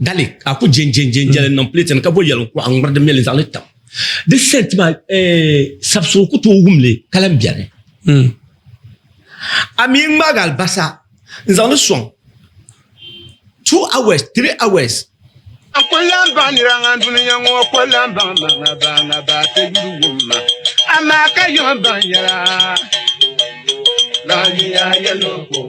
Garlic a ku jen jen jen jɛli niŋ plate ni ka bo yɛlim kuɣa n ŋmuri di meli n zaŋli tam. Di scent maa eh, sabisigu ku tooi wumli ka lahi beni. A mi ŋmaagi alibasa n zaŋli sɔŋ 2 hours, 3 hours. N ku lan baŋ nira ŋan dunia ŋɔ ku lan baŋ ma ŋa ba ŋa ba ti yuli wum ma, amaa ka yiŋ baŋ yɛla lahiya yɛlo ko.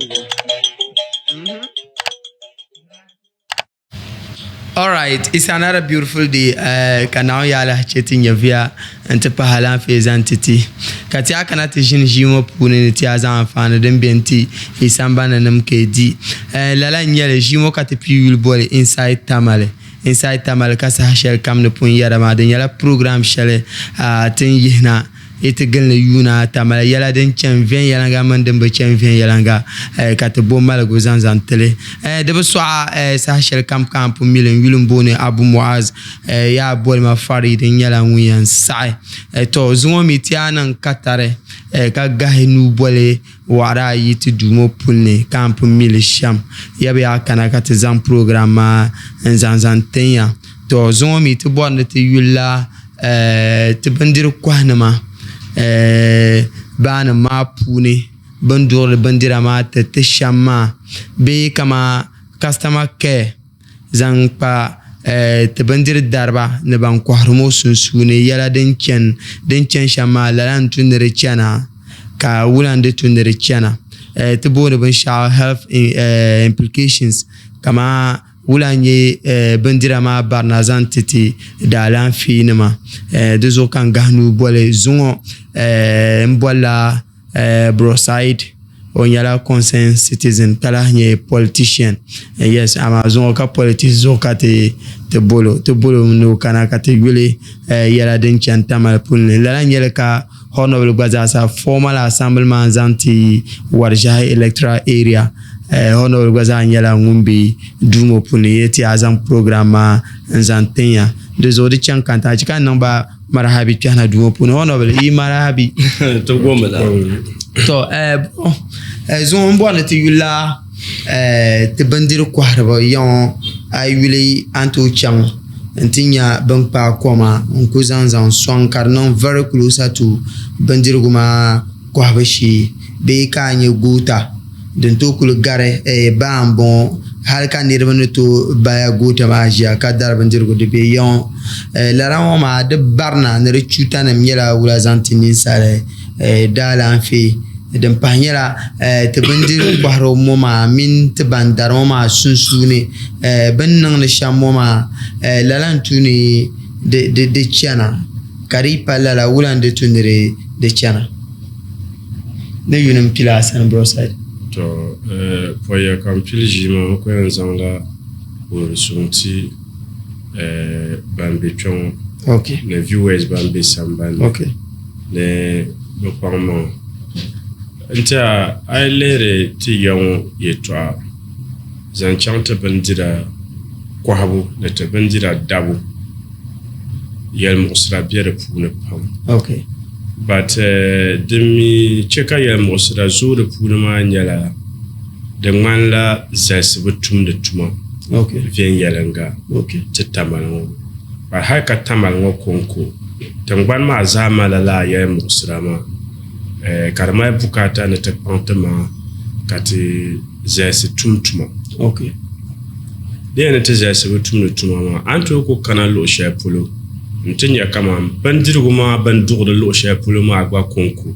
Alright, it's another beautiful day uh, ka Naawuni yaa lahi chɛ ti nyɛvuya n-ti pahi alaafee zaŋ ti ti. Ka ti a kana ti ʒini ʒii ŋɔ puuni ni ti a zaŋ anfaani din be n-ti yi sambani nim ka yi di. Uh, lala n-nyɛ li, ʒii ŋɔ ka ti pii yuli boli Inside Tamale. Inside Tamale ka saha shɛli kam ni pun yɛra maa, di nyɛla program shɛli uh, ti ni yihina Yi ti gilindi yuuna Tamale yɛla din chani viɛnyɛliŋga mini din bi chani viɛnyɛliŋga, ka ti bo maligu zaŋ zaŋ ti li. Di bi sɔɣa saha shɛli kam ka a ni pun mi li, n yuli m-booni Abu Muaz, yaa boli ma Farid, n nyɛla ŋun yɛn saɣi. Tɔ! Zuŋɔ mi ti a niŋ katari ka gahi nuu boli waɣiri ayi ti duu ŋɔ puli ni ka a ni pun mi li shɛm. Ya bi yaa kana ka ti zaŋ program maa n-zaŋ zaŋ tin ya. Tɔ! Zuŋɔ mi ti bɔri ni ti yuli la ti bindiri kɔhinima baanima maa puuni bɛ ni duɣiri bindira maa tiri ti shɛm maa bee kaman kasitama kɛya zaŋ kpa ti bindiri dariba ni ban kɔhiri ŋɔ sunsuuni yɛla din chani shɛm maa lala n-tu ni di chana ka wula n-di tu ni di chana. Ti booni binshɛɣu health implications kaman Wula n-nyɛ bindira maa barina zaŋ ti ti daalaafeenima? Di zuɣu ka n gahi nuu boli zuŋɔ m bolila Bro Saeed o nyɛla concerned citizen ka lahi nyɛ politician. Yes amaa zuŋɔ ka politics zuɣu ka ti boli o. Ti boli o mi ni o kana ka ti yuli yɛla din chani Tamale polo ni. Lala n-nyɛ li ka Honourable gba zaasa former assemblyman zaŋ ti Wariʒiɛhi electoral area Honourable gba zaa nyɛla ŋun be duu ŋɔ puuni n yɛli ti a zaŋ program maa n zaŋ tin ya. Di zuɣu di chaŋ ka n ti ka niŋ ba marahabi kpɛhina duu ŋɔ puuni. Honourable yi marahabi. Ti gomi la. To zuŋɔ n bɔri ni ti yulila ti bindiri kɔhiriba ya ŋɔ a yi yuli a ni tooi chaŋ n ti nya bin kpaai koma n ku zaŋ zaŋ sɔŋ ka di niŋ very closer to bindirigu maa kɔhibu shee bee ka a nya goota din tooi kuli gari baa n bɔŋɔ hali ka niriba ni tooi baya goota maa ʒiya ka dari bindirigu di be ya ŋɔ lala ŋɔ maa di barina ni di chuutanima nyɛla wula zaŋ ti ninsali daalaafee din pahi nyɛla ti bindiri kɔhiri ŋɔ maa mini ti ban dari ŋɔ maa sunsuuni bɛ ni niŋdi shɛm ŋɔ maa lala n-tu ni di chana ka di yi pa lala wula n-di tu ni di chana. Ni yuli m-pili a sani Brookside. To pɔya ka m pili ʒii maa n ku yɛn zaŋla wuhiri suŋ ti ban be kpe ŋɔ ni viewers ban be sambani ni bɛ kpaŋ maŋa. N tiɛha a yi lihiri ti ya ŋɔ yɛltɔɣa zaŋ chaŋ ti bindira kɔhibu ni ti bindira dabu yɛlimuɣisira be di puuni pam. But din mi che ka yɛlimuɣisira zooi di puuni maa nyɛla di ŋmanila zalisi bi tumdi tuma viɛnyɛliŋga ti Tamale ŋɔ. But hali ka Tamale ŋɔ kɔŋko, tiŋgbani maa zaa malila lala yɛlimuɣisira maa ka di mali bukaata ni ti kpaŋ ti maŋa ka ti zalisi tum tuma. Di yɛn ni ti zalisi bi tumdi tuma maa, a ni tooi ku kana luɣ shɛli polo nti nya kaman bindirigu maa bɛ ni duɣiri luɣ shɛli polo maa gba kɔŋko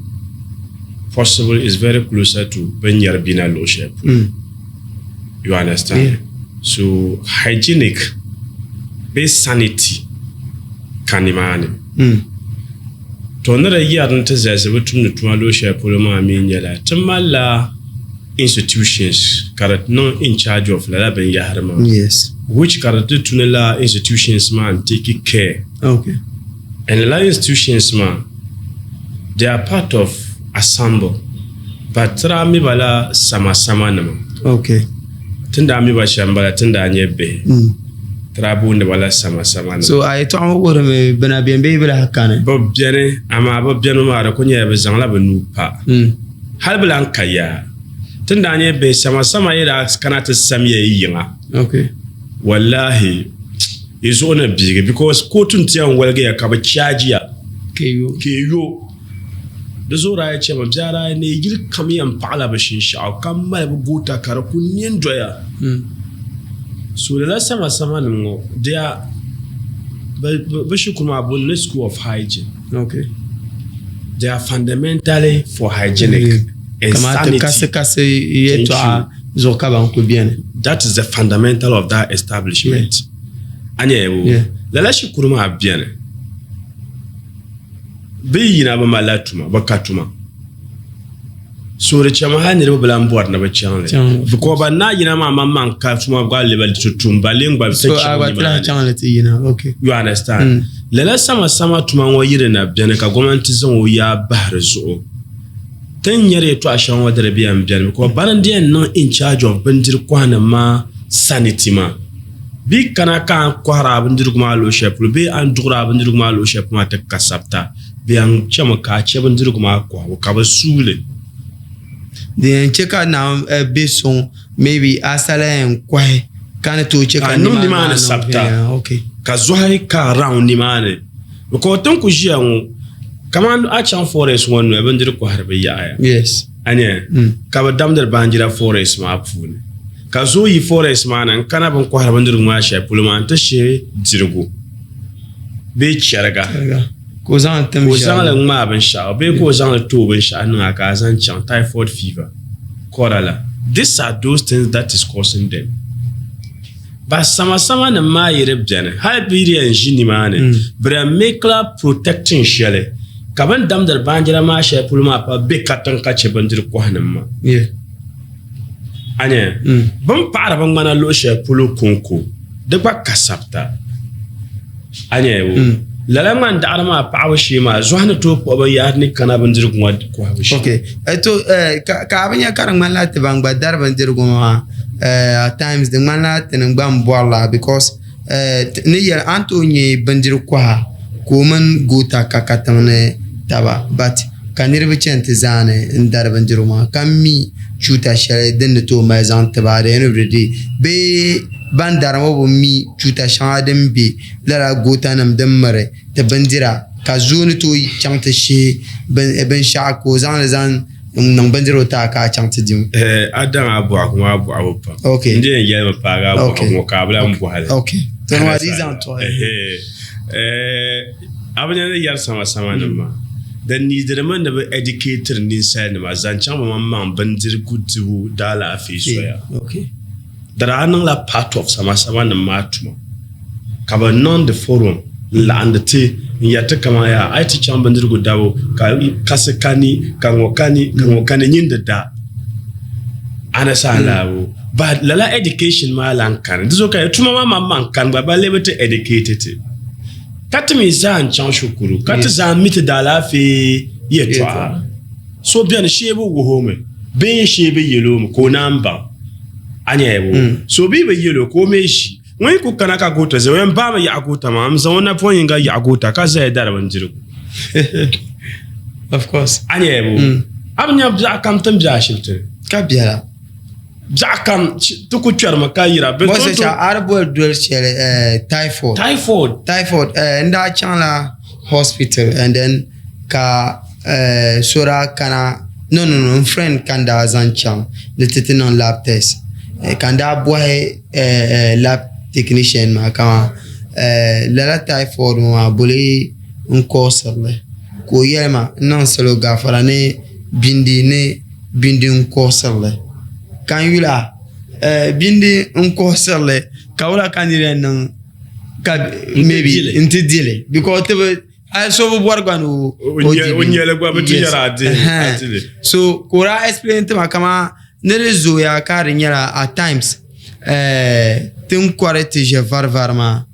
possible is very closer to bɛ ni nyari bina luɣ shɛli polo. You understand? Yeah. So hygienic bee sanity ka nimaani. To ni di yɛri ni ti zalisi bi tumdi tuma luɣ shɛli polo maa mi nyɛla ti malila institutions ka di niŋ in charge of lala binyahari maa. Yes. Which ka di ti tu ni lala institutions maa n take care. Okay. And lala institutions maa they are part of assemble but ti daa mi ba la sama sama nima. Okay. Ti ni daa mi ba shɛm bala ti ni daa nyɛ bihi. Ti daa booni ba la sama sama nima. So a yɛtɔɣa ŋɔ wuhirimi bɛ na beni bee bɛ lahi kani? Bɛ beni amaa bɛ beni maa di ku nyɛla bɛ zaŋla bɛ nuu pa. Hali bɛ lahi ka yaa. Ti ni daa nyɛ bihi sama sama yi daa kana ti samiya yi yiŋa. Okay. Wallahi yi zuɣu ni biigi because kootu n ti yɛn waligiya ka bi charge ya ka yi yo. Di zuɣu daa yi chɛmi bɛ daa neei yili kam yɛn paɣila bɛ shinshaɣu ka mali bɛ goota ka di kuli ne n-doya. So lala samasamanima ŋɔ they are bɛ shikuru maa bɛ ni school of hygiene. Okay. They are fundamentally for hygienic and sanity. Kamani kasi kasi yɛltɔɣa zuɣu ka ban kuli beni. That is the fundamental of that establishment. A nya lala shikuru maa beni. Bɛ yi yina bɛ malila tuma, bɛ ka tuma. So di chɛmi hali niriba bi lahi bɔri ni bɛ chaŋ li. Because ban na yina maa maŋmaŋ ka tuma gba lee bi ti tum, ba lee gba ti chaŋ nimaani. You understand? Lala samasama tuma ŋɔ yi di na beni ka gomnanti zaŋ o yaa bahi di zuɣu, ti ni nyari yɛtɔɣa shɛŋa ŋɔ di di bi yɛn beni because bana n-di yɛn niŋ in charge of bindiri kɔhinima maa sanity maa. Bɛ kana ka a ni kɔhiri a bindirigu maa luɣ shɛli polo bee a ni duɣiri a bindirigu maa luɣ shɛli polo maa ti ka sabita, bɛ yɛn chɛmi ka a chɛ bindirigu maa kɔhibu ka bɛ suui li. Din yɛn chɛ ka Naawuni be suŋ maybe a sala yɛn kɔhi ka ni tooi chɛ ka niŋ nimaani sabita ka zɔhi ka round nimaani because ti ni kuli ʒiya ŋɔ kamani a chaŋ forest ŋɔ noli bindiri kɔhiri bi yaɣiya. Yes. A nya ka bɛ damdiri baanjira forest maa puuni. Ka zooi yi forest maa ni n-kana bɛ ni kɔhiri bindirigu maa shɛli polo maa nti shihi dirigu bee chɛriga ka o zaŋ li ka o zaŋ li ŋmaai binshɛɣu bee ka o zaŋ li tooi binshɛɣu niŋ a ka a zaŋ chaŋ typhoid fever, cholera. These are those things that is causing them. Ba samasama nim maa yi di beni hali bɛ yi di yɛn ʒi nimaani bɛ di yɛn make la protecting shɛli ka bɛ ni damdiri baanjira maa shɛli polo maa pa be katiŋ ka chɛ bindiri kɔhinim maa. A nya, bɛ ni paɣiri bɛ ŋmana luɣ shɛli polo kɔŋko, di gba ka sabita. A nya, lala ŋmani daɣiri maa paɣibu shee maa, zɔhi ni tooi kpuɣi binyahari ni kana bindirigu ŋɔ kɔhibu shee. Okay. To, ka a bi nya ka di ŋmanila ti ban gba dari bindirigu maa at times di ŋmanila tinim gba m-bɔri la because ni yɛli a ni tooi nya bindiri kɔha ka o mini goota ka katiŋ ni taba but ka niriba chani ti zaani n-dari bindirigu maa ka mi chuuta shɛli din ni tooi mali zaŋ ti ba at the end of the day bee ban dari ŋɔ bi mi chuuta shɛŋa din be lala gootanima din miri ti bindira ka zoo ni tooi chaŋ ti shihi binshɛɣu ka o zaŋ li zaŋ niŋ bindirigu ti a ka a chaŋ ti di. A daŋ a bɔhigu maa bɔhibu pam. N di yɛn yɛlimi paagi a bɔhigu ŋɔ ka a bi lahi bɔhi li. A bi nya ni yɛri samasama nim maa di niidirimi ni bi ɛdikɛtiri ninsalinima zaŋ chaŋ bi maŋmaŋ bindirigu dibu daalaafee soya. Di daa niŋla part of samasama nim maa tuma ka bi niŋdi forum n laɣindi ti n yɛri ti kamani yaa a yi ti chaŋ bindirigu dabu ka kasi kani ka ŋɔ kani ka ŋɔ kani nyin di da a ni saha laabu but lala education maa lan kani di zuɣu ka tuma maa maŋmaŋ kani gba balle bi ti educate ti ka ti mi zaa n chaŋ shikuru ka ti zaa mi ti daalaafee yɛltɔɣa so beni shee bi wuhi o mi bee shee bi yɛl o mi ka o naan baŋ a nya bo so bee bi yɛl o ka o mi ʒi ŋun yi ku kana ka goota zaya o yɛn baami yaɣi goota maa n zaŋ o napɔŋ yinga yaɣi goota ka zaya dari bindirigu of course a nya bo a bi nya biɛɣu kam ti ni be ashibiti ni ka biɛla biɛɣu kam ti ku kpɛrimi ka yira bɛ Bɔsi shɛli a di boli doli shɛli typhoid typhoid typhoid n daa chaŋla hospital and then ka so daa kana no no no n friend ka n daa zaŋ chaŋ ni ti ti niŋ lab test ka n daa bɔhi lab technician maa kaman lala typhoid ŋɔ maa boli n koosiri li ka o yɛli ma n niŋ salo gaafara ni bindi ni bindi n koosiri li ka n yuli a bindi n koosiri li ka wula ka nira yɛn niŋ ka maybe n ti dili because ti bi hali so bi bɔri gba ni o di o nyɛli gba bi ti yɛra a dili so ka o daa explain ti ma kaman ni di zooya ka di nyɛla at times ti ni kɔri ti ʒe vari vari maa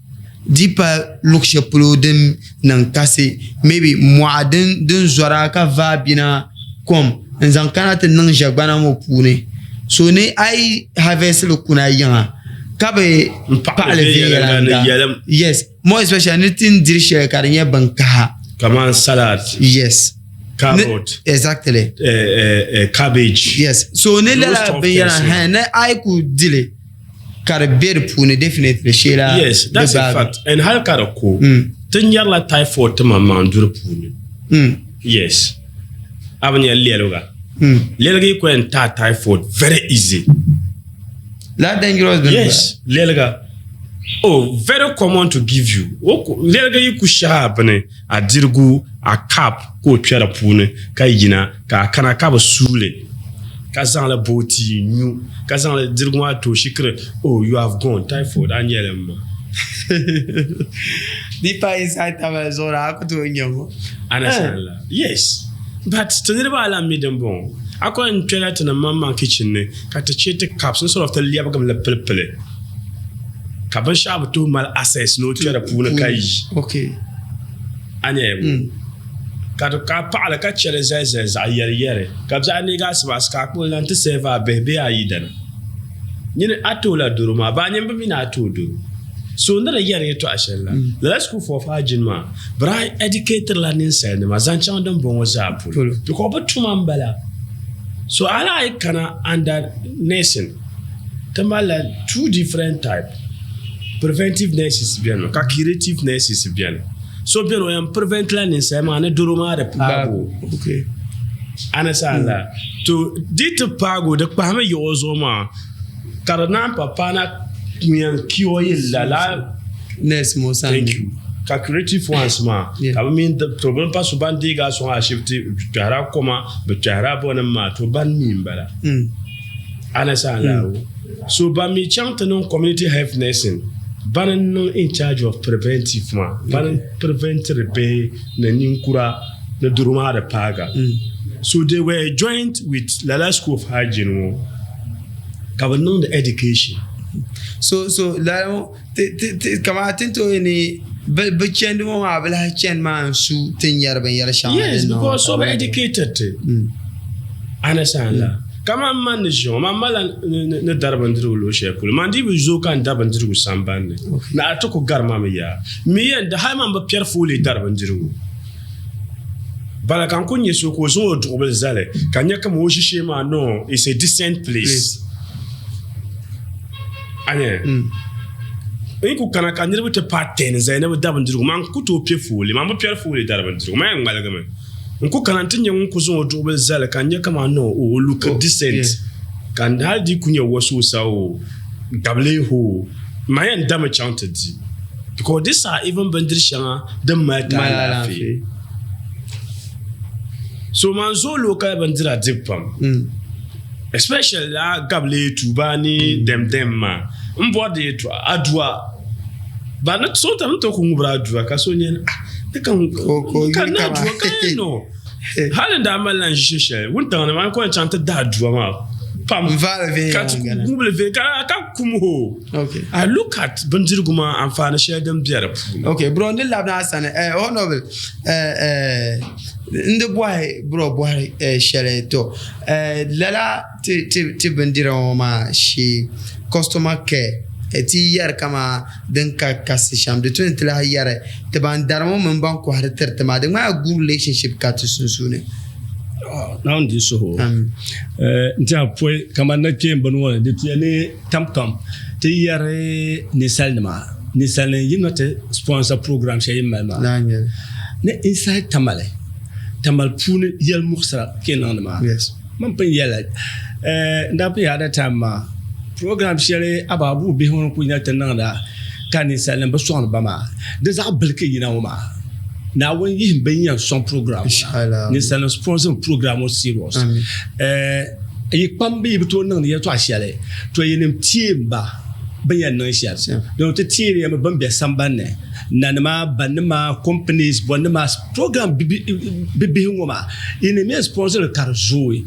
di pa luɣ shɛli polo din niŋ kasi maybe mɔɣa din zɔra ka vaai bina kom n zaŋ kana ti niŋ ʒɛgbana ŋɔ puuni so ni a yi harvest li kuna yiŋa ka bi paɣali viɛnyɛliŋga yes more especially ni ti ni diri shɛli ka di nyɛ bin kaha kamani salad yes carrot exactly cabbage yes so ni lala binyɛra ni a yi ku dili. ka di be di puuni definitely sheela Yes, that's a fact. And hali ka di ko, ti nyarila typhoid ti maŋmaŋ duri puuni. Yes. A bi nya lɛliga. Lɛliga yi ku yɛn taai typhoid very easy. That dangerous bini Yes, lɛliga. Oh, very common to give you. Lɛliga yi ku shɛhi a bini, a dirigu, a cup ka o kpɛ di puuni ka yina ka a kana ka bi suuli ka zaŋli booti nyu ka zaŋli dirigu maa tooi shikiri oh you have gone typhoid a nyɛli m ma. Di pa inside tabali zuɣu a ku tooi nyɛ ŋɔ. Understand la? Yes. But ti niriba a lan mi din bɔŋɔ. A kɔŋ n kpɛla ti ni maŋmaŋ kitchen ni ka ti chɛ ti cups instead of ti lɛbigim li pilipili ka binshɛɣu bi tooi mali access ni o kpɛ di puuni ka yi. Okay. A nyɛla mm. Ka di ka paɣali ka chɛli zali zali zaɣ yɛri yɛri ka biɛɣu neegi asibaasi ka a kpuɣi lan ti sɛɛvi a bihi bee a yidana. Nyini a tooi la doro maa baa nyini bi mi ni a tooi doro. So ni di yɛri yɛtɔɣa shɛli la, lala school for hygiene maa bɛ daa educate la ninsalinima zaŋ chaŋ din bɔŋɔ zaa polo because bɛ tuma m-bala. So a lahi yi kana under nursing ti malila two different type, preventive nurses beni mi ka curative nurses beni. So beni o yɛn prevent la ninsali maa ni doro maa di paagi o. Understand la? To di ti paagi o di kpahimi yiɣi o zuɣu maa ka di naan pa paana ŋun yɛn cure yi lala nurse ŋɔ sani. Thank you. Ka curative ones maa ka bi mini to bini pa so ban deegi a sɔŋ ashibiti bi kpɛhira koma bi kpɛhira bɔnim maa to ban mi n bala. Understand la? So ban mi chaŋ ti niŋ community health nursing bani n niŋ in charge of preventive maa bani n preventiri bihi ni ninkura ni doro maa di paaga. So they were joint with lala school of hygiene ŋɔ ka bi niŋdi education. So so lala ŋɔ ti ti ti kamani ti ni tooi ni bi bi chandi ŋɔ maa bi lahi chani maa n su ti ni yɛri binyɛri shɛŋa Yes, din niŋ because so bi educated ti. Understand la? Kaman man ni ʒi ŋɔ, man mala ni dari bindirigu luɣ shɛli polo, man dii bi zooi ka n da bindirigu samban ni, ni a ti ku gari ma mi yaa. M mi yɛn di hal man bi piɛri foolii dari bindirigu. Bala ka n ku nya so ka o zaŋ o duɣubili zali, ka n nya kaman o ʒishee maa, no, it's a decent place. A nya? N ku kana ka niriba ti paai ten zali ni bɛ da bindirigu, man ku tooi piɛ foolii, man bi piɛri foolii dari bindirigu, man yɛn ŋmaligimi. N ku kana nti nya ŋun ku zaŋ o duɣubili zali ka n nya kaman no o look decent ka n hali di ku nya wasuusa o gabili ho ma yɛn dami chaŋ ti di because this are even bindiri shɛŋa din mali ti alaafee so man zooi local bindira dibu pam especially la gabili tuuba ni dɛmdɛm maa n bɔri di yɛtɔɣa adua Ba ni so tam to ku ŋubiri adua ka so nyɛ ah ni ka ka na adua ka yɛn no hali n daa mali la n ʒi shɛli wuntaŋ ni maa n kɔŋ chaŋ ti da adua maa pam ka ti ŋubili viɛnyɛla ka ka kum ho I look at bindirigu maa anfaani shɛli din bɛ di puuni. Ok bro n di labina a sani eh, honorable eh, eh, n di bɔhi bro bɔhiri eh, shɛli to eh, lala ti ti ti bindira ŋɔ maa shee customer care ti yi yɛri kaman din ka kasi shɛm di tu ni ti lahi yɛri ti ban dari ŋɔ mini ban kɔhiri tiri ti maa di ŋmanila good relationship ka ti sunsuuni. Naawuni di suhu n tiɛha pɔi kamani na kpeen bini ŋɔ ni di tuya ni tam kam ti yɛri ninsalinima ninsalinim yi na ti sponsor program shɛli yi mali maa ni inside Tamale Tamale puuni yɛli muɣisira ka yi niŋdi maa. Man pun yɛli n daa pun yɛli at that time maa program shɛli Abaabuu bihi ŋɔ ni kuli nya ti niŋda ka ninsalinim bi sɔŋdi ba maa di zaɣ bili ka yina ŋɔ maa Naawuni yihim bin yɛn sɔŋ program ŋɔ na ninsalinim sponsor program ŋɔ serious yi kpambi yi bi tooi niŋdi yɛltɔɣa shɛli to yinim teem ba bin yɛn niŋ shɛli din ti teeri ya mi bin bɛ sambanni nanima banima companies bɔnima program bibihi ŋɔ maa yi ni mi sponsor ka di zooi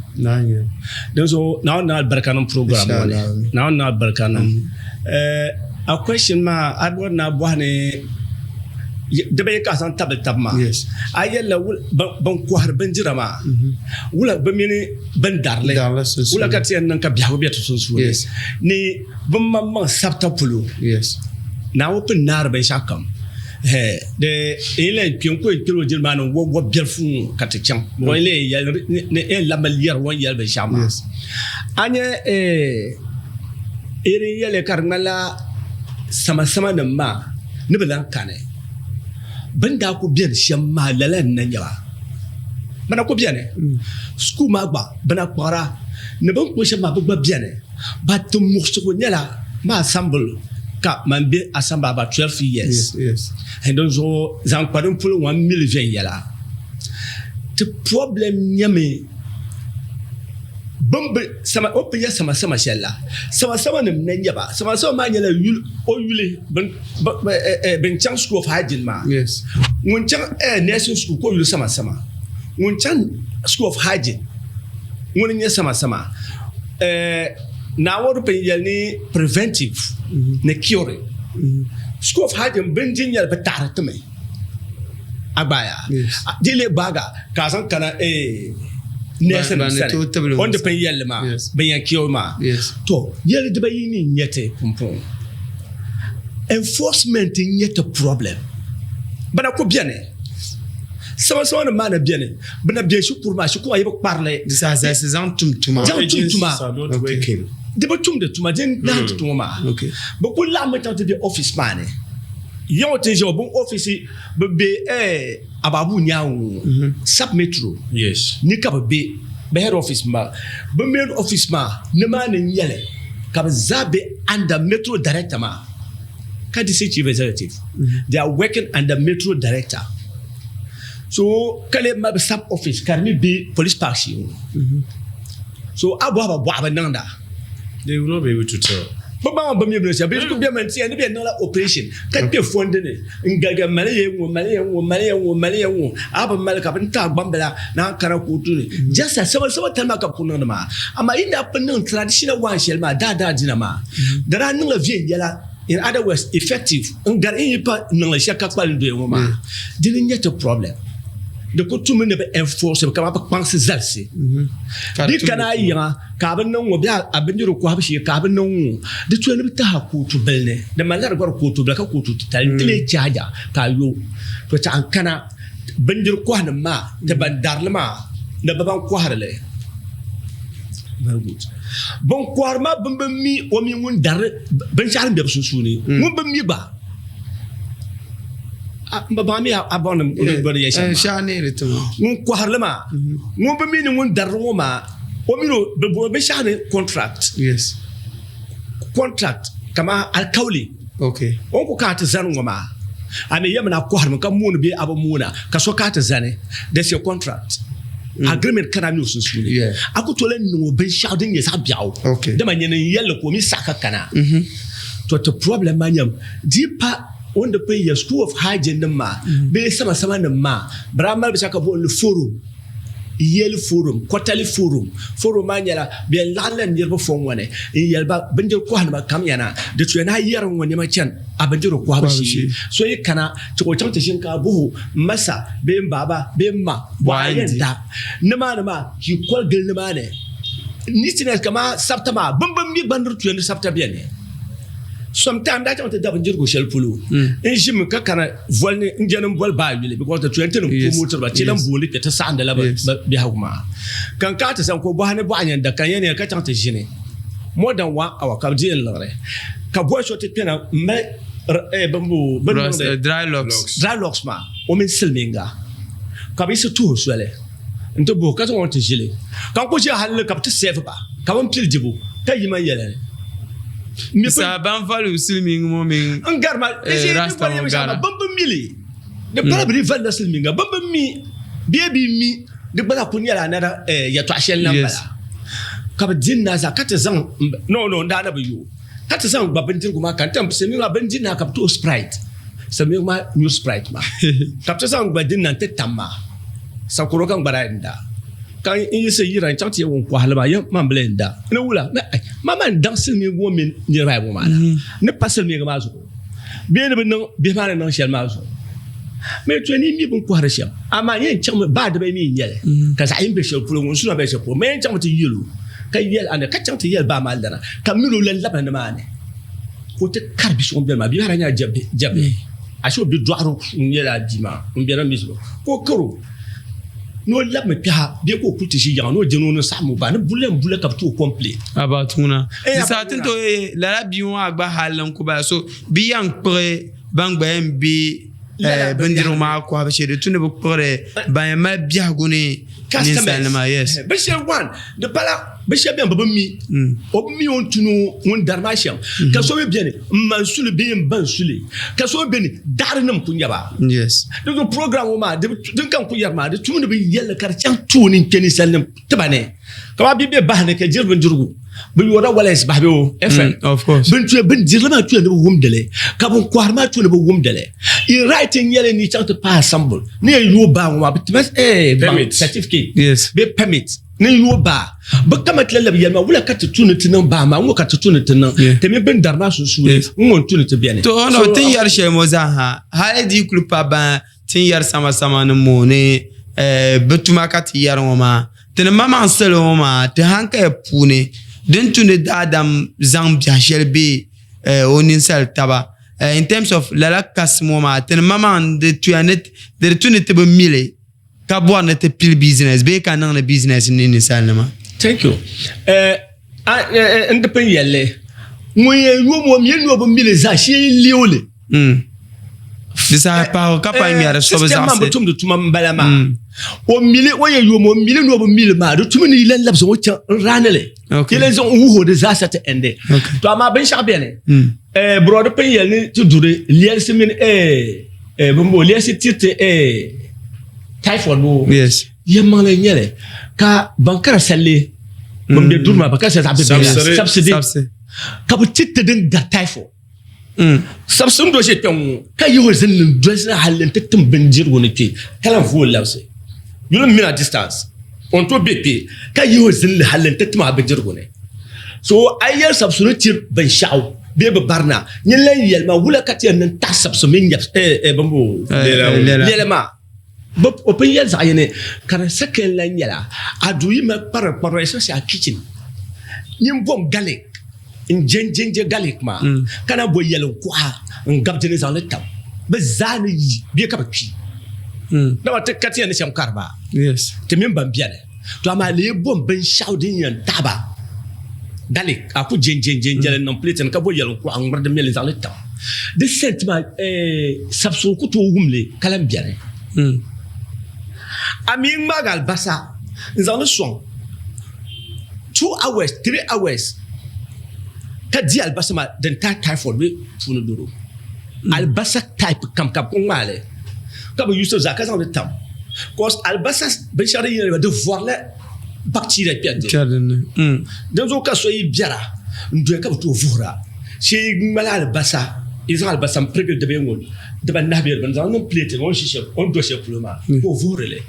dinzuɣu Naawuni niŋ alibarika niŋ program ŋɔ ni Naawuni niŋ alibarika niŋ a question maa a bɔri ni a bɔhi ni dibayi ka a zaŋ tabili tabi maa a yɛlila ban kɔhiri bindira maa wula bɛ mini bin darili wula ka ti yɛn niŋ ka biɛhigu bɛ ti sunsuuni ni bin maŋmaŋ sabita polo Naawuni pun naari binshɛɣu kam di yi lee kpe n-ku yɛn kpɛla o jilima ni n-wɔb biɛlifu ŋɔ ka ti chaŋ o yi lee yɛli ni yɛn labimi lɛri o ni yɛli binshɛɣu maa a nya Irin yɛli ka di ŋmanila samasama nim maa ni bi lahi kani. Bɛ ni daa ku beni shɛm maa lala n-na nyɛ ba. Bɛ na ku beni. School maa gba bɛ na kpuɣira ni bɛ ni kpuɣi shɛm maa bɛ gba beni. But ti muɣisigu nyɛla ma assemble ka man be assemble about 12 years. Dinzuɣu zaŋ kpa din polo ŋɔ m mi li viɛnyɛla. Ti problem nyɛmi bɛ ni bi sama o pun yɛ sama sama shɛli la sama sama nim na nyɛ ba sama sama maa nyɛla yuli o yuli bin chaŋ school of hygiene maa ŋun chaŋ nursing school ka o yuli sama sama ŋun chaŋ school of hygiene ŋuni n nyɛ sama sama Naawuni pun yɛli ni preventive ni curing school of hygiene bindin nyɛli bi taɣari timi a gbaaya di lee gbaaga ka a zaŋ kana nɛɛsi nim sani o ni di pun yɛlli maa bin yɛn cure maa to yɛli dibayi ni n nyɛ ti pumpɔŋɔ enforcement n nyɛ ti problem bana ku bɛni sama sama nim maa na bɛni bi na bɛ shikuru maa shikuru maa yi bi kparili di saha zalisi zaŋ tum tuma zaŋ tum tuma di bi tumdi tuma din lahi ti tuma maa bi ku laɣimmi chaŋ ti bɛ office maa ni Yaŋɔ ti ʒe o bin office bi be eh Ababu nyaanŋa ŋɔ sub metro ni ka bi be bi head office maa bi main office maa ni maa ni nyɛli ka bi zaa be under metro director maa ka district chief executive they are working under metro director so ka lee mali bi sub office ka di mi be police park shee ŋɔ so a bɔhi ba bɔɣa bi niŋda. They will not be able to tell. Bɛ baŋ bɛ mi bini shɛli bɛ ku bɛmi n-ti ya ni bɛ yɛn niŋla operation ka kpe fondi ni n-galigari mali ya ŋ-ŋɔ mali ya ŋ-ŋɔ mali ya ŋ-ŋɔ mali ya ŋ-ŋɔ a bi mali ka bɛ ni taai gbambila naan kana kootu ni just as sama sama tali maa ka bɛ ku niŋdi maa amaa yi ni daa pun niŋ traditional one shɛli maa daa daa dina maa di daa niŋla viɛnyɛla in other words effective n gari n yi pa niŋli shɛli ka kpalim doya ŋɔ maa dini n-nyɛ ti problem. Di ku tumi ni bɛ enforce kamani bɛ kpaŋsi zalisi di kana a yiŋa ka a bi niŋ ŋɔ bee a bindirigu kɔhibu shee ka a bi niŋ ŋɔ di tuya ni bɛ tahi a kootu bili ni di malila di gɔri kootu bila ka kootu titali n-ti lee chaaja ka a yo to chaɣ n-kana bindiri kɔhinim maa ti ban dari li maa ni bɛ ban kɔhiri li very good bin kɔhiri maa bɛ bi mi o mini ŋun dari binshɛɣu din be bɛ sunsuuni ŋun bi mi gba N ba baŋ mi a baŋ ni bɔri yɛli shɛm maa. Ŋun kɔhiri li maa ŋun bi mi ni ŋun dari li ŋɔ maa o mini o bɛ booni binshɛɣu ni contract. Contract kamani alikauli o ni ku kana ti zani ŋɔ maa a mi yɛmi ni a kɔhirimi ka mooni bee a bi moona ka so kana ti zani there's a contract. Agreement kana a mini o sunsuuni a ku tooi lahi niŋ o binshɛɣu din nyɛ zaɣ biɛɣu dama nyini n-yɛli li ka o mi saɣi ka kana. To ti problem maa nyɛmi di pa o ni di pun yɛ school of hygiene nim maa bee sama sama nim maa bɛ daa mali binshɛɣu ka booni li forum yearly forum quarterly forum forum maa nyɛla bɛ yɛn laɣim la niriba fɔŋ ŋɔ ni n yɛli ba bindiri kɔhi nima kam yana di tuya ni a yɛri ŋɔ nɛma chani a bindirigu kɔhibu shee so yi kana ka o chaŋ ti ʒini ka a bɔhi o m ma sa bee m baaba bee m ma bɔ a yɛn da nimaani maa ka yi koli gili nimaani neatness kamani sabita maa bɛ ni bi mi gba ni di tuya ni sabita beni. Sometimes daa chaŋ ti da bindirigu shɛli polo n ʒimi ka kana voli ni n jɛni n boli baa yuli because ti tuya ti ni promote ba ti lan booni kpɛ ti saɣindi la bi biɛhigu maa ka n kana ti zani ka o bɔhi ni bɔɣa nyɛn da ka n yɛn ka chaŋ ti ʒini more than one hour ka bi di n liɣiri ka bɔhi so ti kpɛna m mali bin niŋdi dry locks dry locks maa o mini silimiinga ka bi yiɣisi tuhi soli n ti bohi ka zaŋ o ti ʒili ka n ku ʒiya hali ka bi ti sɛvi ba ka bi pili dibu ka yi man yɛli ni sa ban value silimiingi ŋɔ mini n gari ma eh, rasta ŋɔ gara bin bi mili di kpala bi di valila silimiinga bin bi mi bee bi mi di gbala ku nyɛla another eh, yɛltɔɣa shɛli na bala ka bi di na zaa ka ti zaŋ no no n daa na bi yo ka ti zaŋ gba bindirigu maa ka n tam silimiinga maa bindiri na ka bi tooi sprite silimiinga maa nyu sprite maa ka bi ti zaŋ gba din na n ti tam maa sakoro ka n gba daa yɛn da ka n yiɣisi yira n chaŋ ti yɛ ŋun kɔhili maa yɛ man bila yɛn da ni wula ma man daŋ silimiingi ŋɔ mini niriba ayi ŋɔ maa la ni pa silimiingi maa zuɣu bee ni bi niŋ bihi maa ni niŋ shɛli maa zuɣu mɛ to ni mi bin kɔhiri shɛm amaa yɛn chaŋmi baa dibayi mi n nyɛli ka zaɣ yini bɛ shɛli polo ŋun suna bɛ shɛli polo mɛ yɛn chaŋmi ti yɛlo ka yɛli ana ka chaŋ ti yɛli baa maa lana ka mini o lan labina nimaani ka o ti kari bi so ŋun beni maa bia maa daa nyɛla jɛbihi ashe o bidɔɣiri n nyɛla bia maa ŋun beni mi zuɣu ka o kari o. ni o labimi kpɛha bee ka o kuli ti ʒi yiŋa ni o je ni o ni saɣim o ba ni buli n buli ka bɛ ti o complain. About ŋuna. Eh, Di saha about ti ni ŋuna. tooi lala bia ŋɔ maa gba hali n ku bala so bia yɛn kpuɣi ban gba yɛn be Lala eh, bindirigu binyahari. maa kɔhibu shee di tu ni bi kpuɣiri ban yɛn mali biɛhigu ni Customers. ninsalinima yes. Bi shɛli one di pala bi shɛba bɛni bi bi mi o bi mi o ni tu ni ŋun dari maa shɛm ka so mi bɛni n ma n suli bee n ba n suli ka so mi bɛni daɣari nim ku nyɛba Yes. di zuɣu program ŋɔ maa din ka n ku yɛri maa di tumi ni bi yɛlli ka di chaŋ tooni n kpɛ ninsal nim tiba ni kamani bi bɛ bahi ni ka diri bindirigu bi yoorila wales bahi bɛ o FM Of course. bin tuya bin dirili maa tuya ni bi wumdili ka bin kɔhiri maa tuya ni bi wumdili i right n nyɛli ni chaŋ ti paai assemble ni yɛn yooi baa ŋɔ maa bi tima Permit. certificate Yes. bee permit ni yooi baa bi kama ti la labi yɛli maa wula ka ti tu ni ti niŋ baa maa ŋɔ ka ti tu ni ti niŋ Yeah. ti mini bin dari maa sunsuuni Yes. ŋɔ n tu ni ti bɛni To ɔnɔ tin yɛri shɛli ŋɔ zaa ha hali di yi kuli pa ban tin yɛri sama sama ni moo ni eh, bi tuma ka ti yɛri ŋɔ maa ti ni maŋmaŋ salo ŋɔ maa ti hankali puuni din tu ni daadam zaŋ biɛhi shɛli be eh, o ninsali taba eh, in terms of lala kasi ŋɔ maa ti ni maŋmaŋ di tuya ni di tu ni ti bi mili ka bɔri ni ti pili business bee ka niŋdi business ni ninsalinima. Thank you. Eh, eh, n di pun yɛlli ŋun yɛn yoom o mi ni o bi mili zaa shee leei li. Di saha pahigu ka pa ŋmɛri so bi System maa bi zaɣisi. tumdi tuma n bala maa. O mili o yɛn yoom o mili ni o bi mili maa di tumi ni yi lan labisi o chaŋ n raani li. Okay. Yi lan zaŋ n wuhi o di zaasa ti endi. Okay. To amaa binshɛɣu beni. Eh, Brɔdi pun yɛli ni ti duri lɛlisi mini eh, eh, bimbo lɛlisi tiriti eh, typhoid bo. Yes. Yɛlimaŋli n nyɛli ka ban kara salli ban bɛ duri maa ban kara salli zaɣ bibihi la, Sabsiri. sabsidi Sabsi. ka bi ti ti din gari typhoid. Sabsi n do ʒe kpɛŋ ŋɔ ka yihi o zinli n dolisi hali n ti tim bindirigu ni kpɛ ka lahi vooi labisi yuli n mina distance o ni tooi bɛ kpɛ ka yihi o zinli hali n ti tim a bindirigu ni so a yi yɛli sabsi ni tiri binshaɣu bee bi barina nyin lan yɛli ma wula ka ti yɛn niŋ taɣi sabsi mini lɛla maa o pun yɛli zaɣ yini ka di second lan nyɛla a duu yi mali kparili kparili especially a kitchen nyin bom garlic n je n je n je garlic maa ka na bo yɛlim kuɣa n gabi di ni zaŋli tam bi zaa ni yi bee ka bi kpi dama ti ka ti yɛn ni shɛm kari maa ti mini ban biɛni to amaa lee bom binshaɣu din yɛn taɣaba garlic a ku je n je n je n jɛli niŋ plate ni ka bo yɛlim kuɣa n ŋmuri di mili n zaŋli tam di scent maa sabisigu ku tooi wumli ka lahi biɛni a mi ŋmaagi alibasa n zaŋli soŋ 2 hours 3 hours ka di alibasa maa din tahi typhoid bee puuni doro alibasa type kam ka bi ku ŋmaali ka bi yuusiri zaa ka zaŋli tam cause alibasa binshɛɣu din yina di vorila bacteria kpɛri dinni dinzuɣu ka so yi biɛra n doya ka bi tooi vuhira shee ŋmali alibasa yi zaŋ alibasa n pirigili dibee ŋɔ dibanahi bee dibanu zaŋ niŋ plate ni o ni ʒi shɛli o ni do shɛli polo maa ka o vuhirili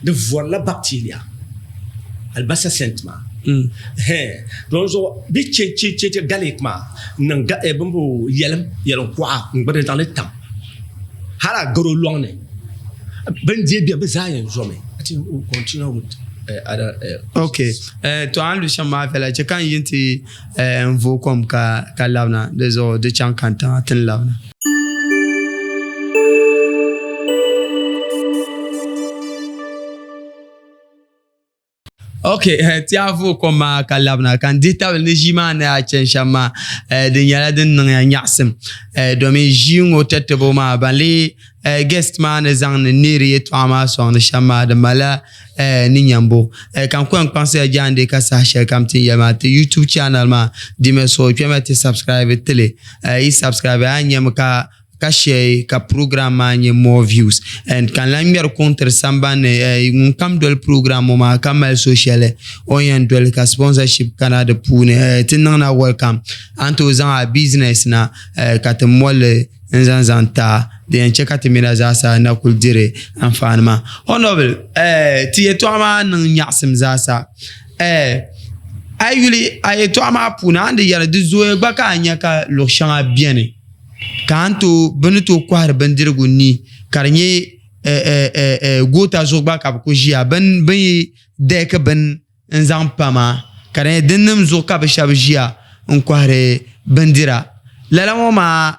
di vorila bacteria alibasa scent maa don zuɣu bi che che che che garlic maa n niŋ bin bo yɛlim yɛlim kuɣa n gba di zaŋli tam hali a garo loŋni bin deei biɛni bi zaa yɛn zomi I think we'll continue with other Okay. To a ni lu shɛm maa viɛla chɛ ka n yi nti n vooi kom ka ka labina di zuɣu di chaŋ kantiŋa ti ni labina. Ok, ti a vooi kom maa ka labina ka n dihi tabili ni ʒii maa ni a chani shɛm maa di nyɛla din niŋya nyaɣisim domin ʒii ŋɔ tatibo maa ban lee guest maa ni zaŋdi neeri yɛltɔɣa maa sɔŋdi shɛm maa di malila ni nyambo ka n ku yɛn kpaŋsiya jaande ka saha shɛli kam ti ni yɛli maa ti YouTube channel maa dimi so kpɛmi ti subscribe tili yi subscribe a ni nyami ka ka share ka program maa nyɛ more views and ka n lahi ŋmɛri kuŋ tiri sambani ni ŋun kam doli program ŋɔ maa ka mali so shɛli o ni yɛn doli ka sponsorship kana di puuni ti niŋ na welcome a ni tooi zaŋ a business na ka ti molli n zaŋ zaŋ ti a din yɛn chɛ ka ti mina zaasa na kuli diri anfaani maa. Honorable ti yɛltɔɣa maa niŋ nyaɣisim zaasa a yi yuli a yɛltɔɣa maa puuni a ni di yɛli di zooya gba ka a nya ka luɣ shɛŋa beni ka a ni tooi bɛ ni tooi kɔhiri bindirigu ni ka di nyɛ goota zuɣu gba ka bɛ kuli ʒiya bɛ ni yi dɛɛki bini n-zaŋ pa maa ka di nyɛ dinnim zuɣu ka bɛ shɛba ʒiya n-kɔhiri bindira. Lala ŋɔ maa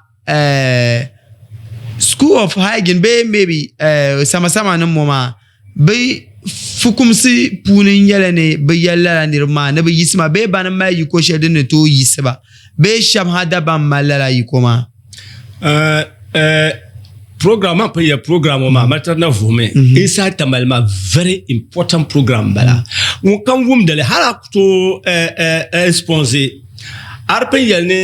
school of hygiene bee maybe samasama nim ŋɔ maa. Bɛ fukumsi puuni n-nyɛli ni bɛ yɛli lala niriba maa ni bɛ yiɣisi ma bee bani m-mali yiko shɛli din ni tooi yiɣisi ba bee shɛba ha dabam mali lala yiko maa. Program maa pun yɛ program ŋɔ maa matari na vuhimi inside Tamale maa very important program bala ŋun kam wumdili hali a ku tooi sponsor a di pun yɛli ni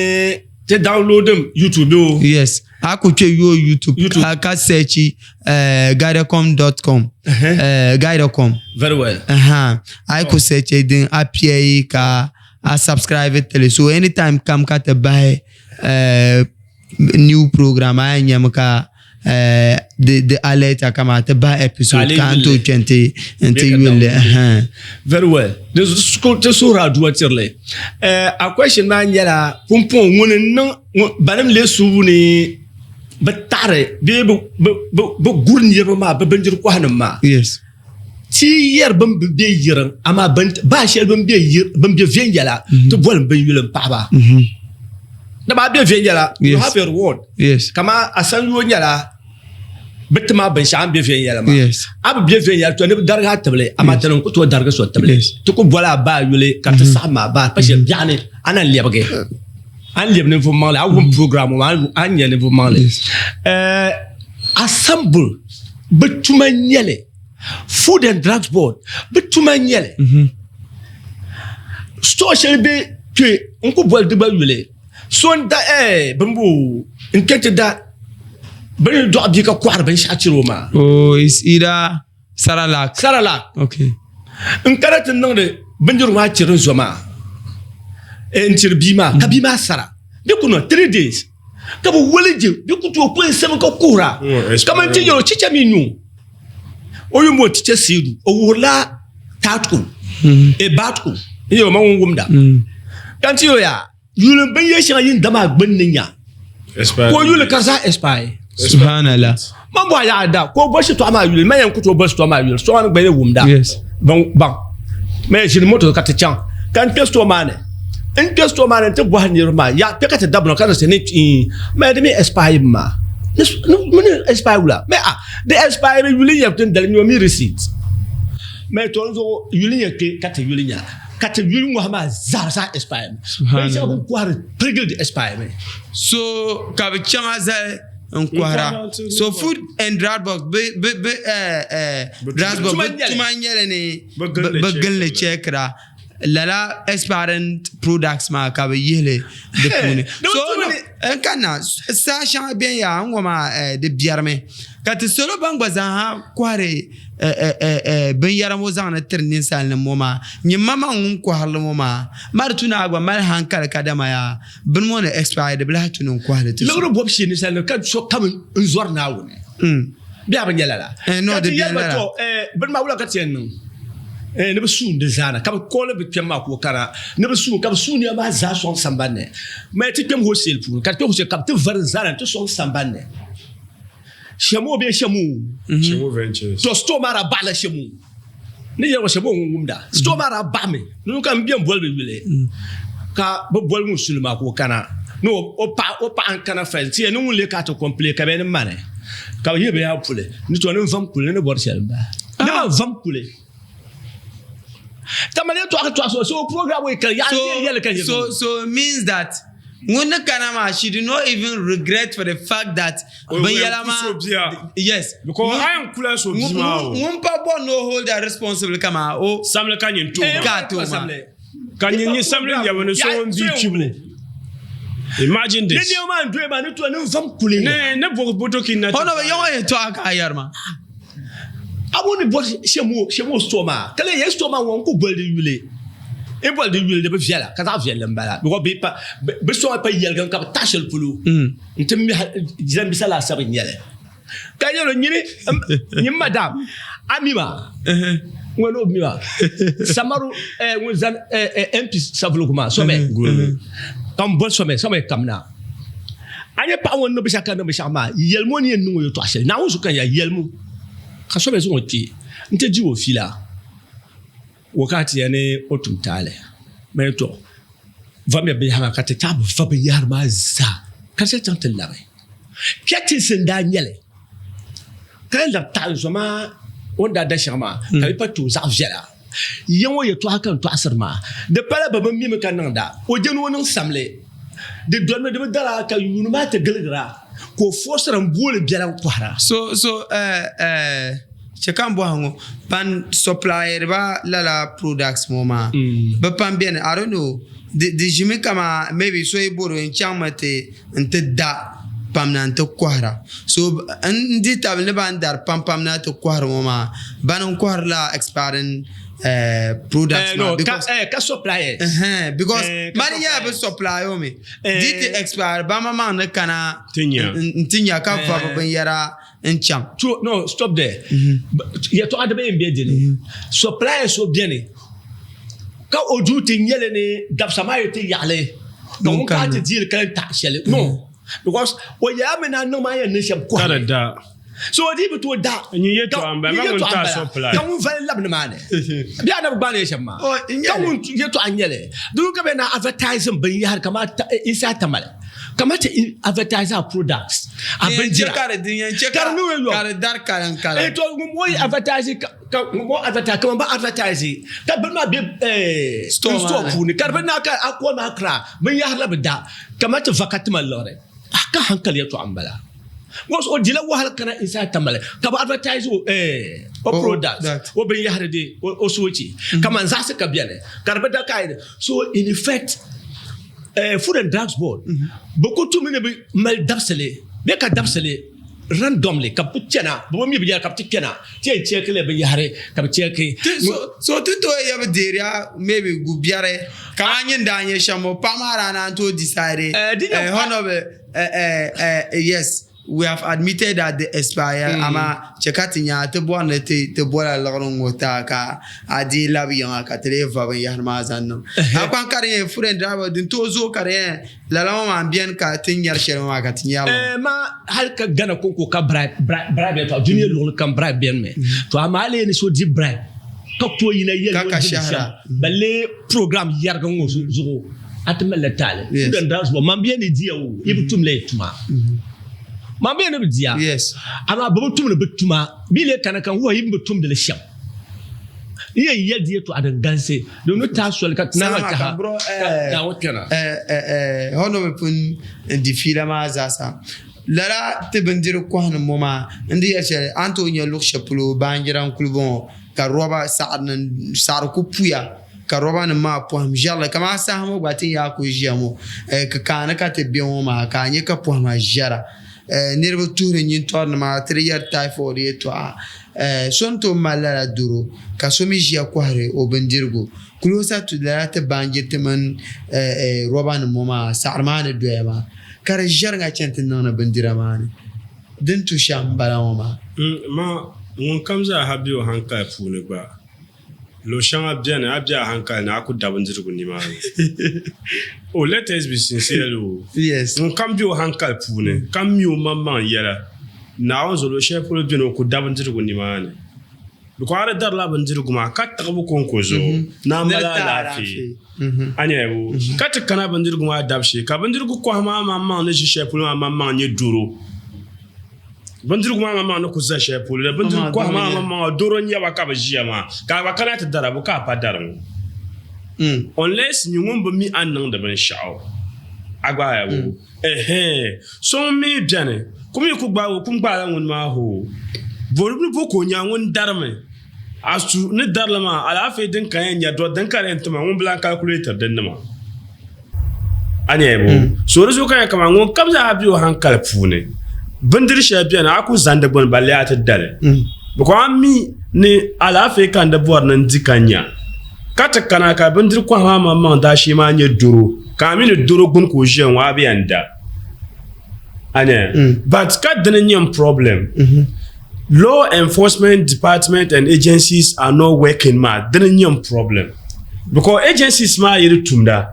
ti downloadim YouTube o. Yes. A ku kpe yo YouTube, YouTube. ka ka search guidecom.com guidecom. Very well. A ku search din a piɛyi ka a subscribe tili so anytime kam ka ti bahi new program a yɛn nyɛmi ka di di alert a kama ti bahi episode ka n tooi kpe nti nti yuli. Very well. Ti suhuri aduwa tirili. A question maa nyɛla pumpɔŋ ŋuni n niŋ Banim lee subu ni bi taɣiri bee bi guri niriba maa bi bindiri kɔhinim maa. Ti yɛri bin bi be yiriŋ amaa baa shɛli bin be bin be viɛnyɛla ti boli bin yuli m-pahi ba. Dama a be viɛnyɛla you have a reward. Kaman a sanyoo nyɛla Bɛ ti ma binshɛɣu a ni be viɛnyɛla maa. A bi be viɛnyɛla to ni bɛ darigi a tibili, amaa ti ni ku tooi darigi so tibili. Ti ku boli a baa yuli ka ti saɣim a baa pa shɛli biɛɣu ni a na lɛbigi. A ni lɛbi ninvuɣ maŋli, a wum program ŋɔ maa a ni nya ninvuɣ maŋli. Assemble bɛ tuma n-nyɛ li. Food and Drugs Board bɛ tuma n-nyɛ li. Store shɛli be kpe n ku boli di gba yuli. So n da eh bimbo n kpɛ ti da bɛ ni dɔɣi bia ka kɔhiri binshɛɣu tiri o maa. Oh, it's either Saralak. Saralak. Okay. N kana ti niŋdi bindirigu maa tiri n zo maa eh, n tiri bia maa ka bia maa sara bɛ ku niŋ 3 days ka bi woliji bɛ ku tooi ku n sami ka kuhira kamani ti yɛli o chicha mi nyu o yuli booni ticha Seedu o wuhirila taatuku eh, baatuku n yɛli o ma ŋun wumda ka n ti yɛli o yaa Yuli binyɛ shɛŋa yin dama gbunni nya ka o yuli ka di zaa expire. Subhanallah. Man bɔhi yaɣa da ka o boli shitɔɣu maa yuli man yɛn ku tooi boli shitɔɣu maa yuli shitɔɣu maa ni gba yɛn wumda baŋ man yɛn ʒini moto ka ti chaŋ ka n kpɛ shitɔɣu maa ni n kpɛ shitɔɣu maa ni n ti bɔhi niriba maa ya kpɛ ka ti dabino ka ti ni man yɛn di mi expire maa ni expire wula man a di expire yuli yɛn ti dali nyɛ o mi receipt man yɛn to n zuɣu yuli yɛn kpɛ ka ti yuli nya ka ti yuli ŋɔhi maa zaa zaa expire mi. Binshɛɣu bɛ kɔhiri pirigili di expire mi. So ka bɛ chaŋ a zali n kɔhira. So food and drug board bɛ bɛ bɛ drug board bɛ tuma n nyɛli ni bɛ gilli checkira lala expiring products maa ka bɛ yihili di puuni. So n kanna saha shɛŋa bɛn yaa n ŋɔ maa di biɛrimi ka ti salo ban gba zaaha kɔhiri binyɛra ŋɔ zaŋdi tiri ninsalinima ŋɔ maa, nyini maŋmaŋ ŋun kɔhiri li ŋɔ maa, ma di tu ni a gba mali hankali kadama yaa bini ŋɔ ni expire di bi lahi tu ni n kɔhi li ti so. Liɣiri bɔbu shee ninsalinima ka so kam n-zɔri Naawuni. Bɛ a bi nya lala? No, Ka di ti yɛli beni ba, lala. Tɔ, bini maa wula ka ti yɛn niŋ? Ni bɛ suun di zaana, ka bɛ kooli bɛ kpɛm maa ka o kana ni bɛ suun, ka bɛ suun nɛma maa zaa sɔŋ sambani ni. Mali ti kpɛm wholesale puuni, ka ti kpɛ wholesale ka bɛ ti vari zaana nti sɔŋ sambani ni. Shɛmu bee Shɛmu? Shɛmu Ventures. To store maa daa baɣila Shɛmu. Ni yɛli ŋɔ Shɛmu ŋun wumda. Store maa daa baɣimi. Ni ka n bɛn boli bɛ yuli ka bɛ boli ŋun suli maa ka o kana ni o paɣa o paɣa n kana fali ti yɛli ni ŋun lee ka a ti complain ka bɛ ni mani ka bɛ yihi binyɛra puli ni to ni n vam kuli ni ni bɔri shɛli m-bala. Ni man vam kuli. Tamale yɛtɔɣa ka tɔɣisi o so program o ka yaɣa yɛli ka yɛli. So so means that ŋun ni kana maa she did not even regret for the fact that binyɛra maa yes because a yɛn kula so bia maa o ŋun pa bɔ no hold her responsible kama o samli ka nyin to ka to ma ka nyin nyi samli nyɛbu ni so ŋun bi chibu imagine this ne nɛma maa n doya maa ni to ni n vam kuli ne ne bɔgi botoki na ɔnɔ bɛ yɔŋɔ yɛtɔɣa ka a yɛri ma A bo ni bɔri shɛm o store maa ka lee yɛli store maa ŋɔ n ku boli di yuli n boli di yuli di bi viɛla ka zaɣ viɛlli n bala because bɛ pa bɛ store maa pa yɛligimi ka bi taɣi shɛli polo n ti mihi jiranbiisa laasabu n nyɛli ka yɛli o nyini nyini madam a mi ma ŋɔ ni o mi ma samaru ŋun zani MP Savelugu maa Somɛ ka n boli Somɛ Somɛ kamina A nyɛ paɣa ŋɔ ni niŋ binshɛɣu ka niŋ binshɛɣu maa, yɛlim o ni yɛn niŋ o yɛtɔɣ shɛli. Naawuni zuɣu ka n yɛli, yɛlim o, ka so bɛ zaŋ o kpe nti di o fiila. O ka ti yɛli ni o tum taali. Mali tɔ, vamiya binyɛhiri maa ka ti taai bi va binyɛhiri maa zaa ka di chaŋ ti labi. Kpɛtinsi n-daa nyɛ li, ka yɛn labi taɣi n zo maa. O ni daa da shɛŋa maa ka bɛ pa ti o zaɣ viɛla. Ya ŋɔ yɛtɔɣa ka n tɔɣisiri maa, di pala bɛ bi mimi ka niŋda. O je ni o niŋ samli. Di dolimi di bi dara ka yuuni maa ti giligira ka o fɔɔsira m-booli biɛla n-kɔhira. So so eh eh chɛ ka n bɔhi ŋɔ ban supplier ba lala products ŋɔ maa bɛ pam beni I don't know di di ʒimi kaman maybe so yi bori n chaŋmi ti n ti da pam na n ti kɔhira so n di tabili ni ban dari pam pam na ti kɔhiri ŋɔ maa bani n kɔhiri la expiring eh, products Eh, maa no, ka, because eh, ka suppliers. Ɛhɛn, because Eh, ka mani nyɛla bi suppliers. supply o mi Eh. di ti expire ba ma maŋ ni kana Ti nya. n ti nya ka va bi binyɛra n chaŋ True, no, stop there. Yɛtɔɣa di bi yɛn be dini. Supplier so beni ka o duu ti nyɛli ni dabisa maa yi ti yaɣili ka ŋun kana ti diili ka yɛn taɣi shɛli. No, because o yɛla mi ni a niŋ maa yɛn niŋ shɛm Ka kɔhili. di da. So o dii bi tooi da. Nyin yɛtɔɣa m-bala, Nyin ma ŋun yɛtɔɣa taai m-bala. supply. Ka ŋun vali labi nimaani. Bee a na bi gbaai ni yɛ shɛm maa. O, n Ka nyɛli. ŋun yɛtɔɣa n-nyɛli. Di ka bɛ na advertising binyahari kamani Isa Tamale. Kamani ti advertise our products. A Din yɛn chɛ bindira. ka di din yɛn chɛ Ka ka di niŋ yom. ka di dari kaliŋ kaliŋ. Eh, to ŋun mo yi advertise ka ka ŋun mo advertise kaman ba advertise ka bini maa be eh, Store maa store ni. puuni ka di bi naai ka a kɔɔ maa kira binyahari la bi da kamani ti vaka tima liɣiri. Ah, ka hankali yɛtɔɣa m-bala. Because o dila wahala kana inside Tamale ka bi advertise o eh, o O- product that. o binyahari di o o soochi kaman zaɣisi ka beni ka di bi da ka so in effect eh, Food and Drugs Board bi ku tumi ni bi mali dabisili bee ka dabisili randomly ka bi chana bi bi mi binyɛra ka bi ti kpɛna ti yɛn chɛki la binyahari ka bi chɛki So so ti tooi ya bi deeriya maybe gu biɛri kamani nyin daa nyɛ shɛm ŋɔ paɣa maa daa naan tooi decide Eh, di nyɛ eh, honorable eh, eh, eh, yes we have admitted that the expire mm. amaa chɛ ka ti nya ti bɔri ni ti ti bɔla liɣiri ŋɔ ta ka a dii labi yiŋa ka ti lee va binyahari maa zaŋ niŋ a kpaŋ ka di nyɛ food and driver din tooi zooi ka di nyɛ lala ŋɔ maa n-beni ka ti ni nyari shɛli ŋɔ maa ka ti nyari li. Eh, ma hali ka Ghana konko ka bribe bribe bribe yɛtɔɣa dunia luɣuli kam bribe beni mi to amaa a lee ni so di bribe ka tooi yina yɛli Ka o ka ni diri shɛhira. shɛm balle program yɛrigi ŋɔ zuɣu a ti malila taali. Yes. Food and drugs board man bɛ ni diya o i bi tumla yi tuma man bɛ ni bi diya Yes. amaa bɛ bi tumdi bi tuma bɛ lee kana ka n wuhi yi bi tumdili shɛm n yɛn yɛli di yɛtɔɣa din galisi din ni taai soli ka ti naan Sama taha ka bro ka eh, Naawuni kpɛna. eh, eh, eh, honorable pun n di fiila maa zaasa lala ti bindiri kɔhi ni ŋɔ maa n di yɛli shɛli a ni tooi nya luɣ shɛli polo baanjira n kuli bɔŋɔ ka roba saɣari saɣari ku puya ka roba nim maa pɔhim ʒɛrili kamani saha ŋɔ gba ti ni yaa kuli ʒiya ŋɔ eh, kikaani ka ti bɛ ŋɔ maa ka a nya ka pɔhima ʒɛra eh, niriba tuhiri nyintɔri nima ti di yɛri typhoid yɛltɔɣa eh, so ni tooi mali lala doro ka so mi ʒiya kɔhiri o bindirigu kulosa to lala ti baanjiriti mini eh, eh, roba nim ŋɔ maa saɣari maa ni doya maa ka di ʒɛri ŋa chani ti niŋdi bindira maa ni din tu shɛm m-bala ŋɔ maa. Ma ŋun kam zaa ha be o hankali puuni gba Luɣ shɛŋa beni, a be a hankali ni a ku da bindirigu nimaani. Oh, let us be sincerely o. Yes. Ŋunkam be o hankali puuni ka mi o maŋmaŋ yɛla, Naawuni zuɣu luɣ shɛli polo beni o ku da bindirigu nimaani. Because a di darila bindirigu maa ka tiɣibu kɔŋko zuɣu, ni a mali alaafee. A nyaya bo? Ka ti kana bindirigu maa dabu shee, ka bindirigu kɔhi maa maŋmaŋ ni ʒi shɛli polo maa maŋmaŋ nyɛ doro. Bindirigu maa maŋmaŋ ni ku za shɛli polo la, bindirigu kɔhi maa maŋmaŋa doro n-nyɛ ba ka bɛ ʒiya maa, ka a gba kana ti dara bo ka a pa dari ŋɔ. Unless nyin ŋun bi mi a ni niŋdi binshɛɣu, a gbaaya bo? Ɛhɛn, so ŋun mi beni, ku mi ku gbaagi o, kum gbaala ŋuni maa hoo. Bo ni bo ka o nya ŋun darimi? A su ni darili maa, alaafee din ka yɛn nya dɔri din ka di yɛn ti ma, ŋun bi lan calculate din nima. A nyaya bo? So di zuɣu ka nya kaman ŋun kam zaa be o hankali puuni, bindiri shɛli beni a ku zani di gbuni balle a ti dali. Because a mi ni alaafee ka n di bɔri ni n di ka nya. Ka ti kana ka bindiri kɔhi maa maŋmaŋ daashee maa nyɛ doro, ka a mi ni doro gbuni ka o ʒiya ŋɔ a bi yɛn da. A nyaya? But ka dini n-nyɛ m problem. Law enforcement department and agencies are not working maa dini n-nyɛ m problem. Because agencies maa yi di tumda,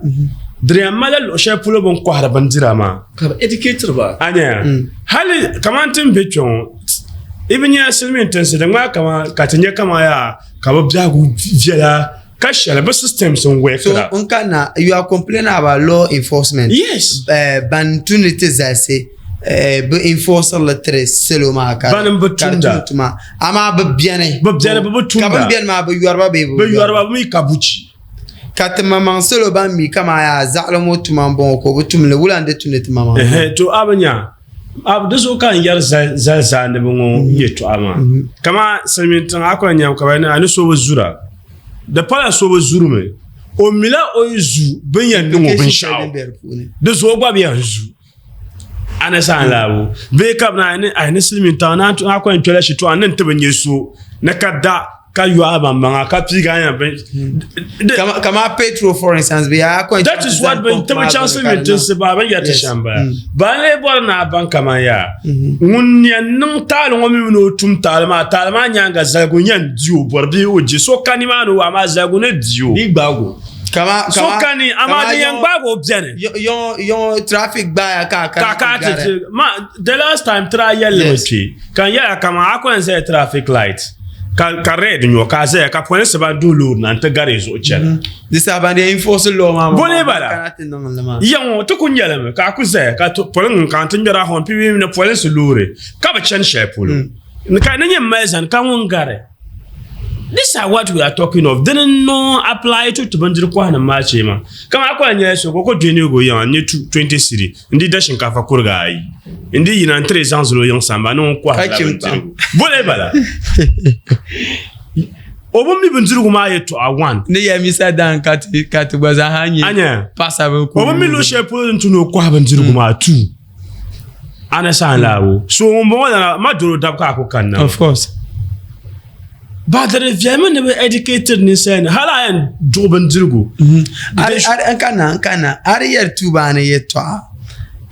di yɛn mali luɣ shɛli polo bɛ ni kɔhiri bindira maa. Ka bɛ educate ba. A nyaya? Hali kamani ti ni be kpe ŋɔ, i bi nya silimiin tinsi di ŋmaa kaman ka ti nya kaman yaa ka bɛ biɛhigu viɛla ka shɛli bɛ systems n workira. So n kanna, you are complaining about law enforcement. Yes. Ban tu ni ti zalisi. bi enforceri li tiri salo maa ka Bani n bi ka di tumda. tum tuma amaa bi beni Bi beni, bi bi tumda. ka bin beni maa bi yɔriba bee bi bi yɔriba bi mi ka buchi Ka ti maŋmaŋ salo ban mi kaman yaa zaɣili ŋɔ tuma m-bɔŋɔ ka o bi tum li, wula n-di tu ni ti maŋmaŋ niŋ? Ɛhɛ, to a bi nya, a di zuɣu ka n yɛri zali zaandiba ŋɔ yɛtɔɣa maa. Kaman silimiin tiŋa a ku lan nyami ka bɛ ni a ni so bi zura, di pala so bi zurimi, o mila o yi zu bɛ ni yɛn niŋ o binshɛɣu, di zuɣu o gba bi yɛn zu. A ni saha laabu bee ka bi ni a ni silimiin tiŋa ni a ku yɛn kpɛla shitɔɣu ni n ti bi nyɛ so ni ka da ka yo a maŋmaŋa ka piigi a yɛn bin Kama petrol for instance bɛ yaa kɔn that is what bin ti bi chaŋ silimiin tinsi ba bin yɛri ti shɛm bala ba n lee bɔri ni a baŋ kaman yaa ŋun yɛn niŋ taali ŋɔ mi mini o tum taali maa taali maa nyaanga zaligu yɛn di o bɔri bee o je so ka nimaani o amaa zaligu ni di o Di gbaagi o. Kama so kani amaa din yɛn gbaagi o bɛni yɔŋɔ traffic gbaaya ka a ka ka ti ti ma the last time tira yɛlli mi kpe ka n yɛla kama a ko yɛn zaya traffic light ka ka red nyɔ ka a zaya ka polinsi ban duhi loori na n ti gari zuɣu chɛna di saha ban di enforce law maa bole bala yɛŋɔ ti ku nyɛlimi ka a ku zaya ka polin ka n ti ŋmɛra hɔn pipi ni polinsi loori ka bi chɛni shɛli polo ka ni nyɛ mali zani ka ŋun gari This are what we are talking of. Dini n-niŋ apply to ti bindiri kɔhinim maa chee maa. Kaman a kɔhi nyɛla so ka o ku dɔi neegi o yiŋa n-nyɛ 20 cedi n-di da shinkaafa kuriga ayi n-di yina n-tiri zaŋ zali o yiŋ sambani ni ŋun kɔhirila bindirigu. Bole bala. O bi mi bindirigu maa yɛtɔɣa one. Ni yɛmisa dan ka ti ka ti gba zaa nyɛ paɣasaribili O bi mi luɣ shɛli polo din tu ni o kɔhi bindirigu maa two. Ana saan laabu so ŋun bɔŋɔ lana ma doro dab ka a ku kanna of course ba di di viɛlimi ni bi educated ninsal ni hali a yɛn duɣi bindirigu mhm. n ka na n ka na a di yɛri tuubaani yɛltɔɣa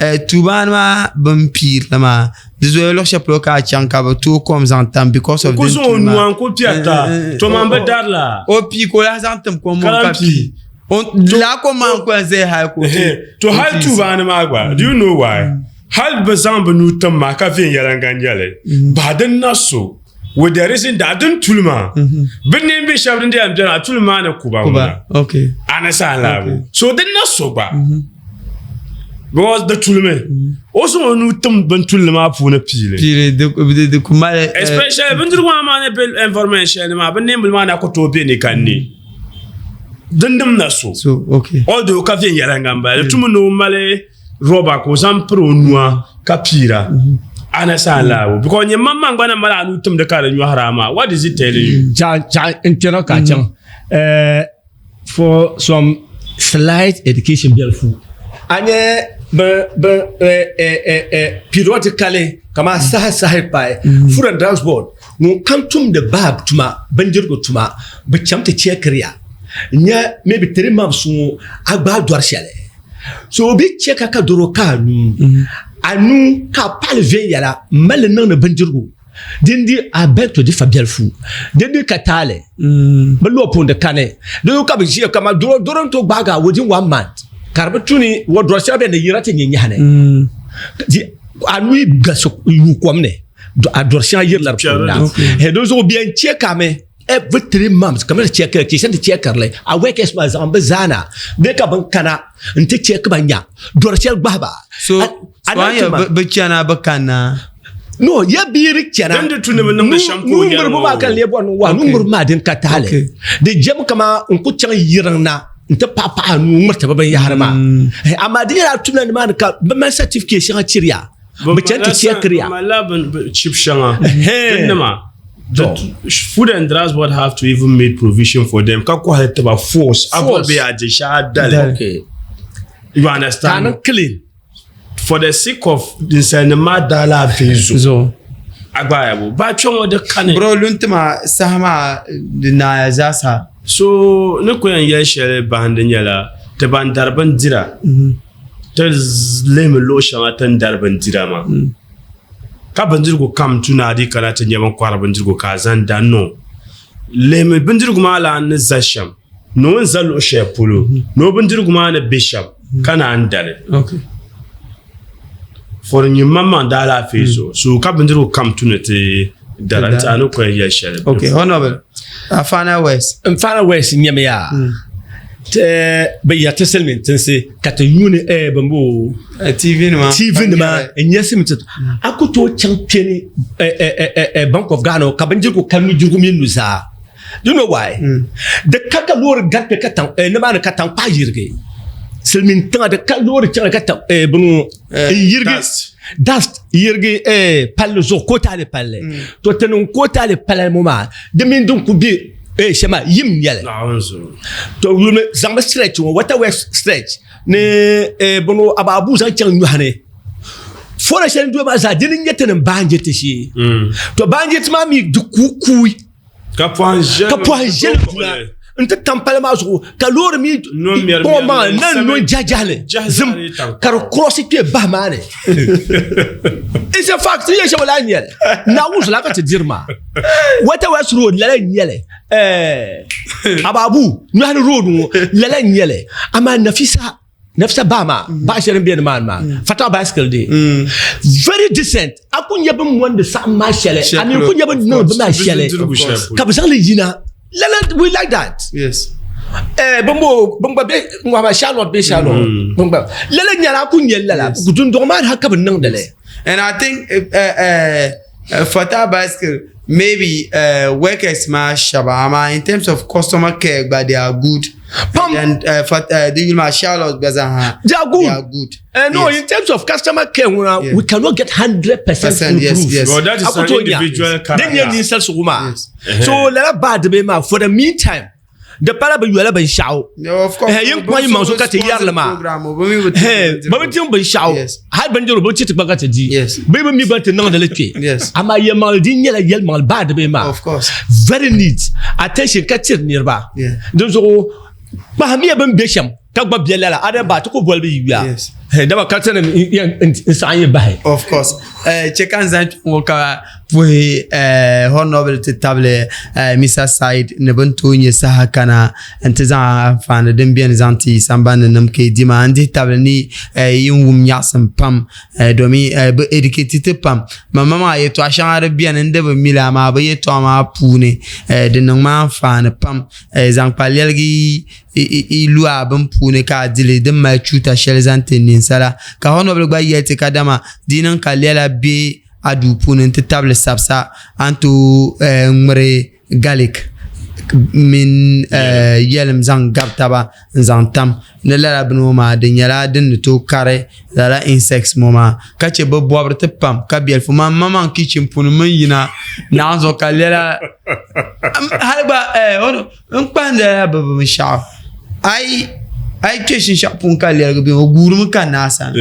eh, tuubaani maa bin piirili maa di zoya luɣu shɛli polo ka a chaŋ ka bi tooi kom zaŋ tam because of ku zaŋ o nua n ku piɛrita eh, eh, to man bi darila o pii ka o lahi zaŋ tim kom ka pii Laa kom maa n-kuli zaya hali ka o ti To hali tuubaani maa gba, do you know why? Hali bɛ zaŋ bɛ nuu tim maa ka viɛnyɛliŋga n-nyɛ li. Bahi din na so with the reason that din tuli maa bɛ neen bɛ shɛba din di yɛn beni a tuli maa ni ku ba ŋuna. A ni saha laabu. So din na so gba because di tulimi o zaŋ o nuu tim bin tulli maa puuni piili. Piili di di ku mali. Especially bindirigu maa maa ni be environment shɛli ni maa bin neen bili maa na ku tooi be ni ka ne. Dindim na so so okay although ka viɛnyɛliŋga n bala di tumi ni o mali rɔba ka o zaŋ piri o nua ka piira ana saa laabu because nyɛ maŋ maŋ gba na mali a nuu timdi ka di nyɔhira maa what is it telling you Cha cha n kpɛna ka chaŋ eh, for some slight education biɛlifu a nyɛ bɛ bɛ eh, eh, eh, eh, periodically kama saha saha paai Food and Drugs Board Ŋun kam tumdi baab tuma, bindirigu tuma, bɛ cham ti chɛkiriya n-nya maybe 3 months ŋɔ a gbaai dɔri shɛli. So bɛ chɛ ka ka dɔro ka a nuu, a nuu ka a paɣili viɛnyɛla m-mali li niŋdi bindirigu din di a beg to differ biɛlifu din di ka taali bɛ lɔɔ puuni di kani. Di zuɣu ka bɛ ʒiya kaman dɔro dɔro n-tooi gbaagi a within one month ka di bi tu ni dɔri shɛŋa beni di yirina ti nyinyahi ni a nuu yi galisi yuui kom ni. A dɔri shɛŋa yirila di puuni na di zuɣu bɛ yɛn chɛ ka mi every 3 months kamar chɛ ka ti ti chɛ karili a workers maa zaŋ bi zaana bee ka bin kana n ti chɛ ka ba nya dɔri shɛli gbahi ba so bi chana bi kanna no ya biiri chana din di tu ni bi niŋdi shɛm ka o yɛli ŋɔ maa ka lee bɔri ni wa nuŋmiriba maa din ka tahali di jɛmi kama n ku chaŋ yiriŋ na n ti paɣa paɣa nuu ŋmiriti bi binyahari maa amaa di nyɛla a tumla nimaani ka bi mali certificate shɛŋa chiriya Bɛ chani ti chɛkiriya. Bɛ malila chip shɛŋa din nima Food and Drugs Board have to even make provision for them ka kɔhili tiba force a bɔri bɛ a di shɛŋa dali. You understand? Ka clean. For the sake of ninsalinima maa daalaafee zuɣu. A gba ya bo ba kpɛ ŋɔ di kani. Bro luntima saha maa di naaya zaasa. So ni ku yɛn yɛli shɛli bahindi nyɛla ti ban dari bindira. Ti lihimi luɣ shɛŋa ti ni dari bindira maa, ka bindirigu kam tu ni a dii kana ti nya bɛn kɔhiri bindirigu ka a zaŋ da no. Lihimi bindirigu maa lan ni za shɛm, ni o ni za luɣ shɛli polo, ni o bindirigu maa ni be shɛm, ka naan da li. For nyin maŋmaŋ daalaafee zuɣu, so ka bindirigu kam tu ni ti dara n-ti a ni ku yɛn yɛli shɛli. Okay, Honorable, Afana West. N Fana West nyɛmi yaa. Bɛ yɛri ti silimiin tinsi ka ti yuuni bɛn bo TV nima TV nima n nyɛ silimiin tinsi a ku tooi chaŋ kpe ni Bank of Ghana ka bindirigu ka nudirigu mini nuzaa. Do you know why? Di ka ka loori gari kpe ka taŋ nimaani ka taŋkpaɣu yirigi silimiin tiŋa di ka loori chaŋ ka taŋ bini ŋɔ n yirigi dust yirigi palli zuɣu kootaali palli to ti niŋ kootaali pala ŋɔ maa di mini din ku bɛ shɛm maa yim n nyɛli to yulimi zaŋmi stretch ŋɔ water works stretch ni bini ŋɔ abaabuu zaŋ chaŋ nyɔhini fɔla shɛli n doli maa zaa dini n nyɛ ti ni baanjiriti shee to baanjiriti maa mi di kuui kuui Ka pɔhim ʒiɛli duna n ti tam pala maa zuɣu ka loori mi kpaŋ maa na no jahajahali zim ka di kurɔsi kpɛ bahi maa ni. It's a fact yɛ shɛba laa nyɛli Naawuni zuɣu laa ka ti diri maa Wata West Road lala n nyɛli Ababu Nyɔhini Road ŋɔ lala n nyɛli amaa Nafisa Nafisa baa maa baɣa shɛli n bɛ nimaani maa Fatah bicycle day very decent a ku nyɛ bin mondi saɣam maa shɛli a mi ku nyɛ bin niŋdi bin maa shɛli ka bi zaŋli yina lala we like that yes eh bin bo bin gba bɛ ŋɔhima Charlotte bɛ Charlotte bin gba lala nyɛla a ku nyɛ lala dundɔŋ maa ni ha ka bi niŋdili and I think Fatah bicycle maybe workers maa shɛba amaa in terms of customer care gba they are good Pam. And di yuli maa Charlotte gba zaa ha They are good. They are good. No, Yes. in terms of customer care, Yeah. we cannot get 100% Percent, yes, foolproof. yes. Well, that is an Akuto nya. individual Din nyɛ character. ninsal sugu maa. Yes. So lala baa di bee maa for the meantime di pala bi yola binshaɣu. No, of course. Eh, yin kuma yi maŋ so ka ti yɛrili maa. Program, o bi mi bi ti Eh, ba bi tim binshaɣu Yes. hali bindirigu bi ti ti gba ka ti di. Yes. Bee bi mi gba ti niŋdi li kpe. Yes. Amaa yɛlimaŋli din nyɛla yɛlimaŋli baa di bee maa. Of course. Very neat. Attention ka tiri niriba. Yeah. Dinzuɣu kpahimiya bini be shɛm ka gba be lala a di ba ti ku boli bi yuya. Yes. Dama ka ti ni n saɣim yi bahi. Of course. Chɛ ka n zaŋ kpɛŋ ŋɔ ka puhi Honorable ti tabili Misa Said ni bɛ ni tooi nyɛ saha kana nti zaŋ anfaani din beni zaŋ ti sambani nim ka yi di maa. N dihi tabili ni yi ni wum nyaɣisim pam domi bɛ educate ti pam. Mama maa yɛtɔɣ shɛŋa di beni n di bi mi li amaa bɛ yɛtɔɣa maa puuni di niŋ ma anfaani pam zaŋ kpa lɛligi yi lu a bini puuni ka a di li din mali chuuta shɛli zaŋ ti ninsala. Ka Honorable gba yɛli ti kadama di yi niŋ ka lɛla be a duu puuni nti tabili sabisa a ni tooi ŋmiri garlic mini yɛlim zaŋ gabi taba n-zaŋ tam ni lala bini ŋɔ maa di nyɛla din ni tooi kari lala insects ŋɔ maa ka che bɛ bɔbiri ti pam ka biɛlifu man maŋmaŋ kitchen puuni mini yina naanzuhi ka lɛla hali gba n kpahindila bɛ binshɛɣu a yi kpe shinshɛɣu puuni ka lɛligi beni o guurimi kanna a sani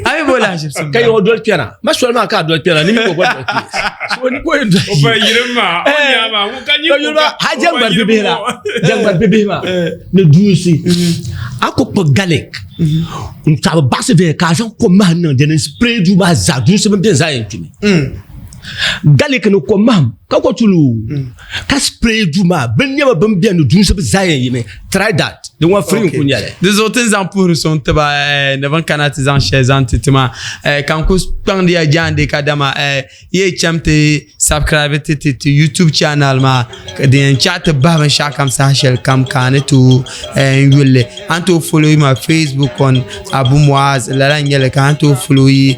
a mi bo lahiʒibisi ka yɛn o doli kpɛna ma soli maa ka a doli kpɛna ni mi ka o gba doli kpɛ so ni ko yɛn doli O pa yirim maa, o nya maa, ŋun ka nyi ka yuli maa ha jɛŋgbari bibihi la jɛŋgbari bibihi maa ni duunsi a ku kpuɣi garlic n taɣi baɣasi viɛnyɛla ka a zaŋ kom mahim niŋ dini n spray duu maa zaa duunsi bin beni zaa yɛn kpimi garlic ni kom mahim ka ko tulu ka spray duu maa bin nɛma bin beni ni duunsi bi zaa yɛn yimi try that di ŋɔ free n ku nyɛli di zuɣu ti ni zaŋ puhiri sɔŋ tiba ni bin kana ti zaŋ shɛli zaŋ ti ti maa ka n ku kpaŋdi ya jaande kadama yi cham ti subscribe ti ti ti YouTube channel maa din yɛn chaɣ ti bahi binshɛɣu kam saha shɛli kam ka a ni tooi n yulli a ni tooi follow ma Facebook on Abu Muaz lala n nyɛli ka a ni tooi follow yi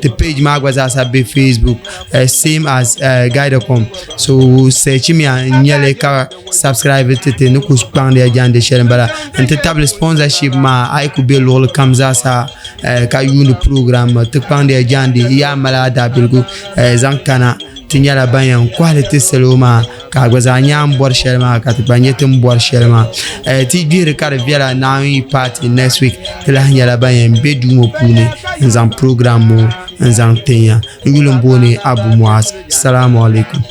ti page maa gba zaa sa be Facebook same as Guidacom so search mi a n nyɛli ka subscribe ti ti ni ku kpaŋdi ya jaande shɛli n bala n ti tabili sponsorship maa a yi ku be luɣuli kam zaa sa ka yuuni program ti kpaŋdi ya jaande yaa mali a daabiligu zaŋ kana ti nyɛla ban yɛn kɔhili ti salo maa ka a gba zaa nyɛ a ni bɔri shɛli maa ka ti gba nyɛ ti ni bɔri shɛli maa ti gbihiri ka di viɛla Naawuni yi paai ti next week ti lahi nyɛla ban yɛn be duu ŋɔ puuni n zaŋ program ŋɔ n zaŋ tin ya n yuli m booni Abu Muaz Salamu alaikum.